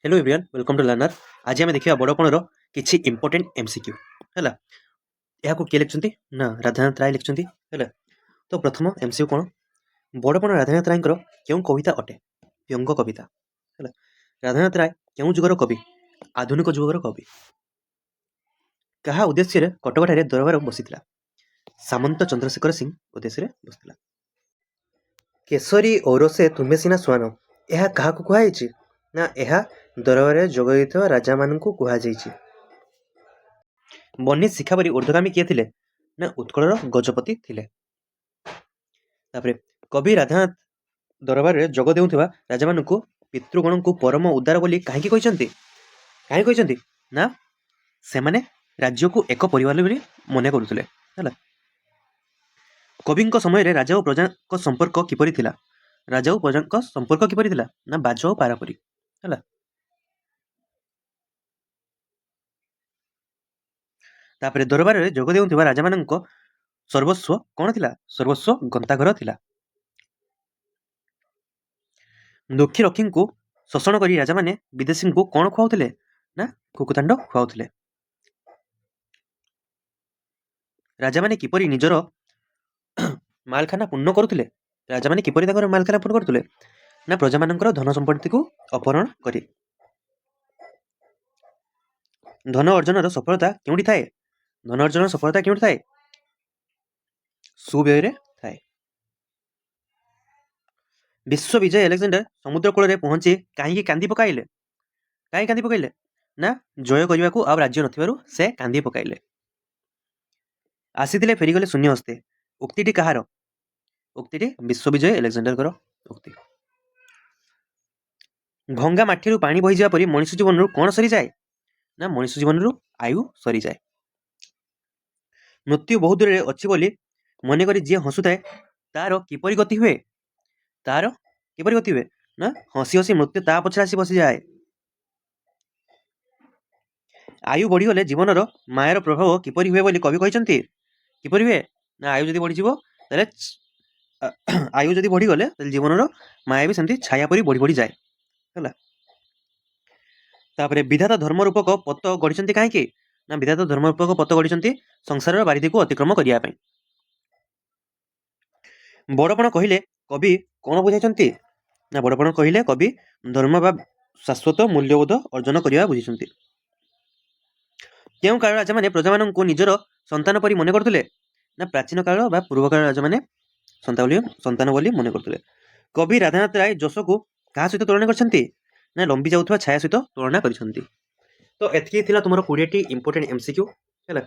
Hello everyone, welcome to Learner। ଆଜି ଆମେ ଦେଖିବା ବଡ଼ପଣର କିଛି ଇମ୍ପୋର୍ଟାଣ୍ଟ ଏମସିକ୍ୟୁ। ହେଲା, ଏହାକୁ କିଏ ଲେଖିଛନ୍ତି ନା ରାଧାନାଥ ରାୟ ଲେଖିଛନ୍ତି। ହେଲା, ତ ପ୍ରଥମ ଏମସିକ୍ୟୁ କ'ଣ? ବଡ଼ପଣ ରାଧାନାଥ ରାୟଙ୍କର କେଉଁ କବିତା ଅଟେ? ବ୍ୟଙ୍ଗ କବିତା। ହେଲା, ରାଧାନାଥ ରାୟ କେଉଁ ଯୁଗର କବି? ଆଧୁନିକ ଯୁଗର କବି। କାହା ଉଦ୍ଦେଶ୍ୟରେ କଟକଠାରେ ଦରବାର ବସିଥିଲା? ସାମନ୍ତ ଚନ୍ଦ୍ରଶେଖର ସିଂ ଉଦ୍ଦେଶ୍ୟରେ ବସିଥିଲା। କେଶରୀ ଔରସେ ତୁମେ ସିନା ଶ୍ୱାନ, ଏହା କାହାକୁ କୁହାଯାଇଛି? ନା, ଏହା ଦରବାରରେ ଯୋଗ ଦେଇଥିବା ରାଜାମାନଙ୍କୁ କୁହାଯାଇଛି। ବହ୍ନି ଶିଖା ପରି ଊର୍ଦ୍ଧ୍ୱଗାମୀ କିଏ ଥିଲେ? ନା, ଉତ୍କଳର ଗଜପତି ଥିଲେ। ତାପରେ କବି ରାଧାନାଥ ଦରବାରରେ ଯୋଗ ଦେଉଥିବା ରାଜାମାନଙ୍କୁ ପିତୃଗଣଙ୍କୁ ପରମ ଉଦାର ବୋଲି କାହିଁକି କହିଛନ୍ତି? କାହିଁକି କହିଛନ୍ତି ନା, ସେମାନେ ରାଜ୍ୟକୁ ଏକ ପରିବାର ବୋଲି ମନେ କରୁଥିଲେ। ହେଲା, କବିଙ୍କ ସମୟରେ ରାଜା ଓ ପ୍ରଜାଙ୍କ ସମ୍ପର୍କ କିପରି ଥିଲା? ରାଜା ଓ ପ୍ରଜାଙ୍କ ସମ୍ପର୍କ କିପରି ଥିଲା ନା, ବାଜ ଓ ପାରା ପରି। ହେଲା, ତାପରେ ଦରବାରରେ ଯୋଗ ଦେଉଥିବା ରାଜାମାନଙ୍କ ସର୍ବସ୍ୱ କ'ଣ ଥିଲା? ସର୍ବସ୍ୱ ଗନ୍ତାଘର ଥିଲା। ଦୁଃଖୀ ରକ୍ଷୀଙ୍କୁ ଶୋଷଣ କରି ରାଜାମାନେ ବିଦେଶୀଙ୍କୁ କ'ଣ ଖୁଆଉଥିଲେ? ନା, କୁକୁତାଣ୍ଡ ଖୁଆଉଥିଲେ। ରାଜାମାନେ କିପରି ନିଜର ମାଲଖାନା ପୂର୍ଣ୍ଣ କରୁଥିଲେ? ରାଜାମାନେ କିପରି ତାଙ୍କର ମାଲଖାନା ପୂର୍ଣ୍ଣ କରୁଥିଲେ? ନା, ପ୍ରଜାମାନଙ୍କର ଧନ ସମ୍ପତ୍ତିକୁ ଅପହରଣ କରି। ଧନ ଅର୍ଜନର ସଫଳତା କେଉଁଠି ଥାଏ? ଧନ ଅର୍ଜନର ସଫଳତା କେଉଁଠି ଥାଏ? ସୁବ୍ୟୟରେ ଥାଏ। ବିଶ୍ୱ ବିଜୟ ଆଲେକ୍ଜାଣ୍ଡର ସମୁଦ୍ର କୂଳରେ ପହଞ୍ଚି କାହିଁକି କାନ୍ଦି ପକାଇଲେ? କାହିଁକି କାନ୍ଦି ପକାଇଲେ? ନା, ଜୟ କରିବାକୁ ଆଉ ରାଜ୍ୟ ନଥିବାରୁ ସେ କାନ୍ଦି ପକାଇଲେ। ଆସିଥିଲେ ଫେରିଗଲେ ଶୂନ୍ୟ ହସ୍ତେ, ଉକ୍ତିଟି କାହାର? ଉକ୍ତିଟି ବିଶ୍ୱବିଜୟ ଆଲେକ୍ଜାଣ୍ଡରଙ୍କର ଉକ୍ତି। ଭଙ୍ଗା ମାଠିରୁ ପାଣି ବହିଯିବା ପରି ମଣିଷ ଜୀବନରୁ କ'ଣ ସରିଯାଏ? ନା, ମଣିଷ ଜୀବନରୁ ଆୟୁ ସରିଯାଏ। ମୃତ୍ୟୁ ବହୁ ଦୂରରେ ଅଛି ବୋଲି ମନେକରି ଯିଏ ହସୁଥାଏ, ତାର କିପରି ଗତି ହୁଏ? ତାର କିପରି ଗତି ହୁଏ? ନା, ହସି ହସି ମୃତ୍ୟୁ ତା ପଛରେ ଆସି ବସିଯାଏ। ଆୟୁ ବଢ଼ିଗଲେ ଜୀବନର ମାୟାର ପ୍ରଭାବ କିପରି ହୁଏ ବୋଲି କବି କହିଛନ୍ତି? କିପରି ହୁଏ? ନା, ଆୟୁ ଯଦି ବଢ଼ିଯିବ ତାହେଲେ, ଆୟୁ ଯଦି ବଢ଼ିଗଲେ ତାହେଲେ ଜୀବନର ମାୟା ବି ସେମିତି ଛାୟା ପରି ବଢ଼ି ବଢ଼ିଯାଏ। ହେଲା, ତାପରେ ବିଧାତା ଧର୍ମ ରୂପକ ପଥ ଗଢ଼ିଛନ୍ତି କାହିଁକି? ନା, ବିଧାତା ଧର୍ମ ରୂପକ ପଥ ଗଢ଼ିଛନ୍ତି ସଂସାରର ବାରିଧିକୁ ଅତିକ୍ରମ କରିବା ପାଇଁ। ବଡ଼ପଣ କହିଲେ କବି କ'ଣ ବୁଝାଇଛନ୍ତି? ନା, ବଡ଼ପଣ କହିଲେ କବି ଧର୍ମ ବା ଶାଶ୍ୱତ ମୂଲ୍ୟବୋଧ ଅର୍ଜନ କରିବା ବୁଝିଛନ୍ତି। କେଉଁ କାଳ ରାଜାମାନେ ପ୍ରଜାମାନଙ୍କୁ ନିଜର ସନ୍ତାନ ପରି ମନେ କରୁଥିଲେ? ନା, ପ୍ରାଚୀନ କାଳ ବା ପୂର୍ବକାଳ ରାଜାମାନେ ସନ୍ତାନ ବୋଲି ମନେ କରୁଥିଲେ। କବି ରାଧାନାଥ ରାୟ ଯଶକୁ କାହା ସହିତ ତୁଳନା କରିଛନ୍ତି? ନା, ଲମ୍ବି ଯାଉଥିବା ଛାୟା ସହିତ ତୁଳନା କରିଛନ୍ତି। ତ ଏତିକି ଥିଲା ତୁମର 20ଟି ଇମ୍ପୋର୍ଟାଣ୍ଟ ଏମସିକ୍ୟୁ। ହେଲା।